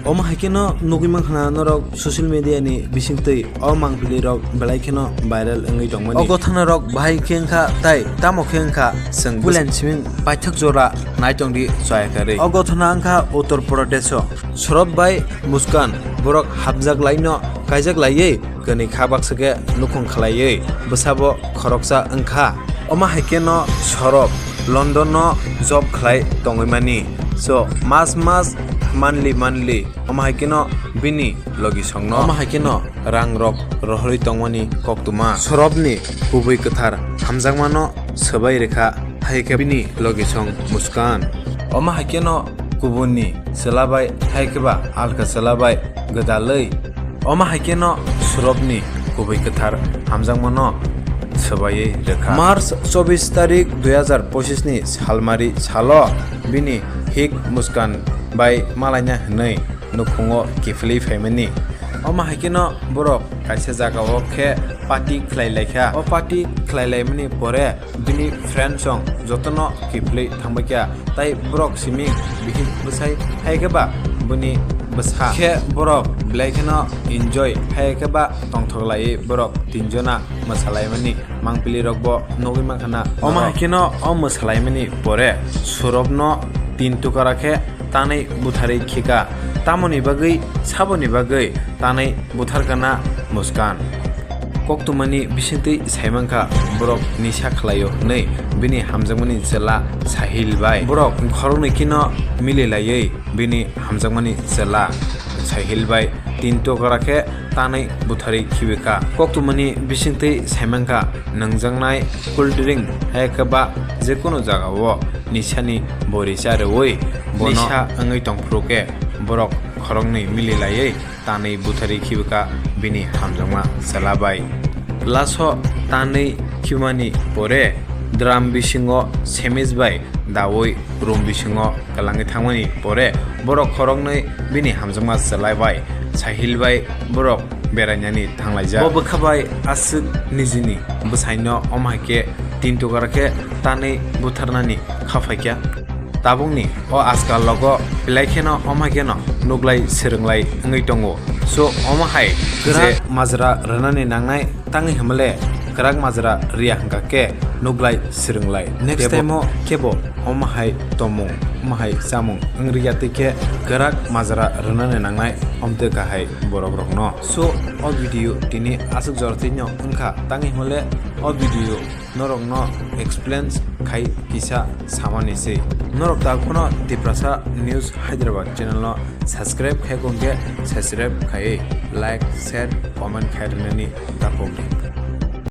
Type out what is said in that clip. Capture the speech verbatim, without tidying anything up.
Omo hai kheno nugwi mankha na norok social media ni bisingtwi o mangpili rok belai kheno viral wngwi tongmani. O gothana rok bahai khe wngkha tai tamo khe wngkha chwng bulen siming paithak jora naitongdi chaya karwi. O gothana wngkha Uttar Pradesh o. Sorop bai Muskan borok hamjak laino kaijak laiwi kwnwi kha baksa khe nukhung khlaiwi bwsabo khoroksa wngkha. Omo hai kheno Sorop London no job khlai tongwi mani. So mas mas, monthly monthly, omo hai kheno bini logisongno, omo hai kheno rang rok rohorwi tongmani koktwma. Sorop ni kubui kwthar hamjakmano swbai rwkha, hai khe bini logisong Muskan. Omo hai kheno kubuni chwla bai, hai khe ba alka chwla bai gwdalwi. Omo hai kheno Sorop ni kubui kwthar hamjakmano swbaiwi rwkha. March chobbish tarik dui hazar pochis ni salmari salo bini hik Muskan bai malaina hwnwi nukhungo kiphilwi phaimani. Omo hai kheno borok kaisa jagao khe party khlai laikha. O party khlai laimani pore bini friends rok jotono kiphilwi thangbaikha, tai borok siming bihik bwsai hai khe ba bini bwsa khe borok belai kheno enjoy hai khe ba tongthok laiwi borok tinjona mwsalaimani mangpili rokbo nugwi mankha na. Omo hai kheno o mwsalaimani pore Sorop no tin tukara khe tanwi butharwi khika. Tamoni bagwi, saboni bagwi tanwi butharkha na Muskan. Koktwmani bisingtwi saimankha borok nisa khlaio hwnwi bini hamjakmani chwla Sahil bai. Borok khoroknwi kheno mili laiwi bini hamjakmani chwla Sahil bai tin tukara khe tanwi butharwi khibikha. Koktwmani bisingtwi saimankha, nwngjaknai cool drink hai khe ba jekunu jagao nisani bori cha rwui bono nisa wngwi tongphuru khe borok khoroknwi mili laiwi tanwi butharwi khibikha bini hamjakma chwla bai. Laso tanwi khibimani pore drum bisingo semis bai daui room bisingo kwlangwi thangmani pore borok khoroknwi bini hamjakma chwla bai Sahil bai borok berainani thanglaijak. Bo bwkha bai aswk nijini bwsaino omo hai khe tin tukara khe tanwi butharnani kha phaikha. Tabukni o ajkal logo belai kheno omo hai kheno nuklai swrwnglai wngwi tongo. So omo hai kwrak majra rwnani nangnai, tangwi hwnmale kwrak majra riya hwnkha khe nuklai swrwnglai. Next time o khebo omo hai tomung, omo hai chamung wngriya twi khe kwrak majra rwnani nangnai omtwi kahai borok rokno. So o video tini aswk jora twino wngkha, tangwi hwnmale o video norokno explain khai kisa samani se. Norok tabukno Tiprasa News Hyderabad channel no subscribe khai kongkhe subscribe khai like, share, comment khai rwnani tapokdi.